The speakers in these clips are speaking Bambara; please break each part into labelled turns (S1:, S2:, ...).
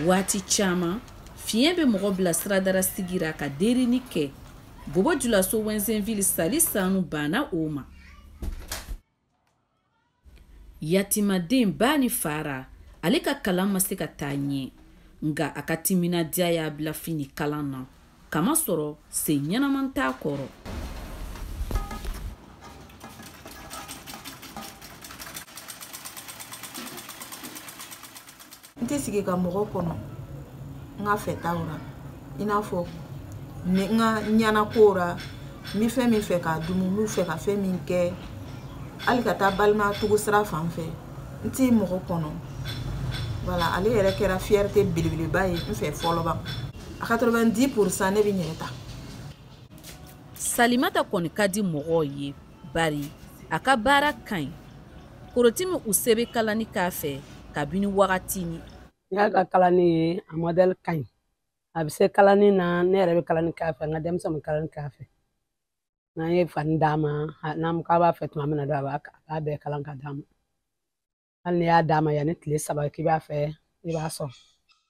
S1: Waati caman fiɲɛ bɛ mɔgɔ bila siradara sigira ka derini kɛ. Bobo Julaso Wɛnzɛnvili Sali Sanu banna o ma. Yatimaden ba ni fara, ale ka kalan ma se ka taa ɲɛ, nka a ka timinadiya y'a bila fini kalan na, kamasɔrɔ sen ɲɛnaman t'a kɔrɔ.
S2: N tɛ sigi ka mɔgɔ kɔnɔ n ka fɛtaw ra, i n'a fɔ n ka ɲɛnakow ra, n bɛ fɛn min fɛ k'a dumu, n bɛ fɛ ka fɛn min kɛ, hali ka taa balima tugu sira fan fɛ, n tɛ mɔgɔ kɔnɔ. Voilà, ale yɛrɛ kɛra fierté belebeleba ye n fɛ fɔlɔ ban. A 90% ne bɛ n yɛrɛ ta.
S1: Salimata kɔni ka di mɔgɔw ye, bari a ka baara ka ɲi. Korotimi u sebe kalani k'a fɛ kabini wagati ni.
S3: N y'a ka kalani ye, a modèle ka ɲi. A bɛ se kalani na, ne yɛrɛ bɛ kalani k'a fɛ, n ka denmisɛnw bɛ kalani k'a fɛ. N'an ye fani d'a ma, n'an k'a b'a fɛ tuma min na dɔrɔn, a b'a bɛɛ kalan ka d'a ma. Hali n'i y'a d'a ma yanni tile 3 k'i b'a fɛ, i b'a sɔrɔ.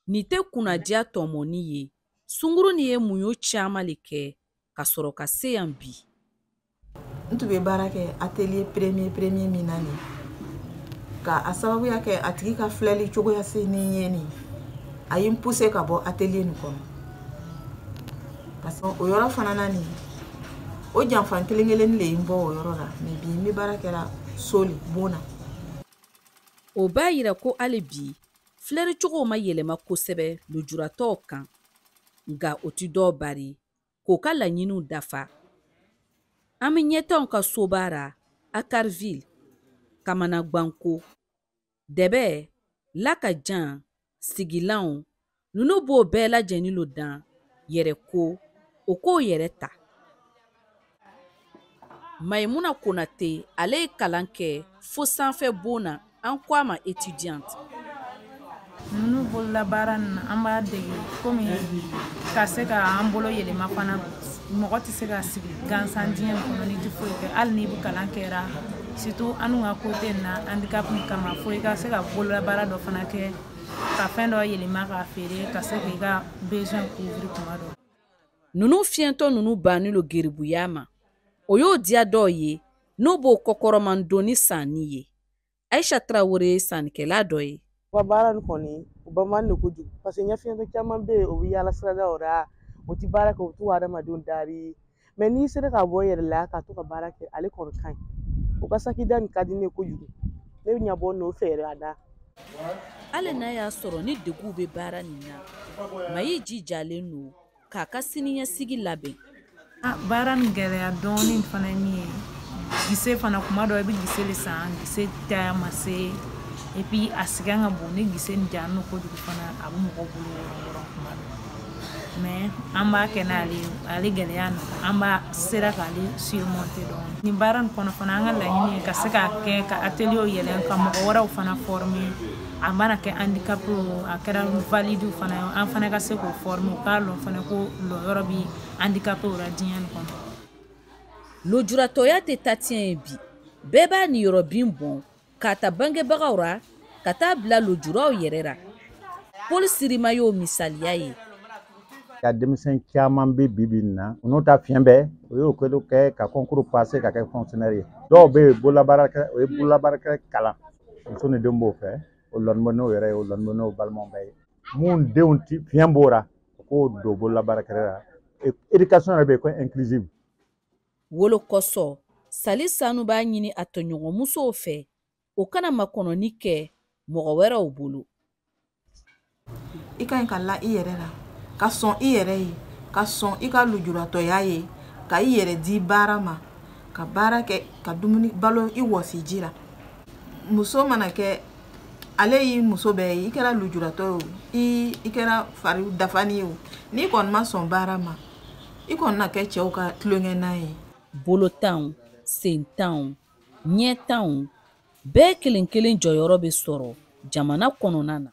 S1: Nin tɛ kunnadiya tɔmɔni ye. Sungurunnin ye muɲu caman le kɛ ka sɔrɔ ka se yan bi.
S2: N tun bɛ baara kɛ atelier premier min na nin, ka a sababuya kɛ a tigi ka filɛli cogoya se ni ye nin, a ye n poussé ka bɔ atelier nin kɔnɔ. Parce que o yɔrɔ fana na nin, o janfan kelen kelen de ye n bɔ o yɔrɔ la, mais bi n bɛ baara kɛra so le, bon na.
S1: O b'a yira ko hali bi filɛli cogow ma yɛlɛma kosɛbɛ lujuratɔw kan, nka o ti dɔw bari k'o ka laɲiniw dafa. An bɛ ɲɛtanw ka soba ra Akarville, Kamanagwanko, Dɛbɛ, Lakajan, Sigilanw, ninnu b'o bɛɛ lajɛlen lo dan yɛrɛ ko o k'o yɛrɛ ta. Mayimuna Konate, ale ye kalan kɛ fo sanfɛ bon na, an ko a ma étudiante.
S4: Ninnu bololabaara nin na, an b'a dege komi ka se ka an bolo yɛlɛma fana. Mɔgɔ tɛ se ka sigi gansan diɲɛ kɔnɔ n'i tɛ foyi kɛ, hali n'i bɛ kalan kɛra, surtout an ka côté nin na handicap kama, fo i ka se ka bololabaara dɔ fana kɛ ka fɛn dɔ yɛlɛma k'a feere ka se k'i ka besoin couvrir tuma dɔ.
S1: Ninnu fiyɛntɔ ninnu bannen lo geribuya ma. O y'o diya dɔw ye n'o b'o kɔkɔrɔmandonni sanni ye. Aisha Traoré ye sannikɛla dɔ ye.
S5: U ka baara nin kɔni, u ban man di kojugu, parce que ɲɛfiyɛntɔ caman bɛ yen, o bɛ yaala siradaw la, o tɛ baara kɛ, u bɛ to ka hadamadenw dari. Mais n'i sera ka bɔ i yɛrɛ la ka to ka baara kɛ, ale kɔni ka ɲi. U ka sakida nin ka di ne ye kojugu, ne bɛ ɲɛbɔ n'o fɛ yɛrɛ a da.
S1: Hali n'a y'a sɔrɔ ni degunw bɛ baara nin na, Mayi jijalen don k'a ka siniɲɛsigi labɛn.
S4: Baara nin gɛlɛya dɔɔnin fana ye min ye, gise fana kuma dɔ i bɛ gise de san, gise taya ma se, et puis a sɛgɛn ka bon, ni gise nin jara n'o kojugu fana a bɛ mɔgɔ bolo wɔrɔn kuma dɔ. Mais an b'a kɛ n'ale ye, ale gɛlɛya nin an b'a sera k'ale surmonter dɔɔnin. Nin baara nin kɔnɔ fana an ka laɲini ye ka se k'a kɛ ka atelier yɛlɛn ka mɔgɔ wɛrɛw fana former, a mana kɛ handicapé o, a kɛra valide fana ye, an fana ka se k'o former, u k'a lɔn fana ko lɔyɔrɔ bɛ handicapé la diɲɛ nin kɔnɔ.
S1: Lujuratɔya tɛ taa tiɲɛ ye bi, bɛɛ b'a niyɔrɔ bin bɔn k'a ta bangebagaw ra ka taa bila lujuraw yɛrɛ ra. Paul Sirima y'o misaliya ye.
S6: Ka denmisɛn caman bɛ bi bi in na, u n'u ta fiɲɛ bɛɛ, o y'o kɛlen kɛ ka concours passer ka kɛ fonctionnaire ye. Dɔw bɛ yen bololabaarakɛ, o ye bololabaarakɛ kalan, muso ni denw b'o fɛ, o lɔnni bɛ n'o yɛrɛ ye, o lɔnni bɛ n'o balimaw bɛɛ ye. Mun denw ti fiɲɛ b'o ra, o k'o don bololabaarakɛ la. Éducation yɛrɛ bɛ yen ko inclusive.
S1: Wolo kosɔn, Sali Sanu b'a ɲini a tɔɲɔgɔnmusow fɛ, o kana makɔnɔni kɛ mɔgɔ wɛrɛw bolo.
S2: I ka ɲi ka la i yɛrɛ la, ka sɔn i yɛrɛ ye, ka sɔn i ka lujuratɔya ye, ka i yɛrɛ di baara ma, ka baara kɛ, ka dumuni balo i wɔsiji la. Muso mana kɛ, ale y'i muso bɛɛ ye, i kɛra lujuratɔ ye o, i kɛra fari dafani ye o, n'i kɔni ma sɔn baara ma, i kɔni na kɛ cɛw ka tulonkɛnan ye.
S1: Bolotanw, sentanw, ɲɛtanw, bɛɛ kelen kelen jɔyɔrɔ bɛ sɔrɔ jamana kɔnɔna na.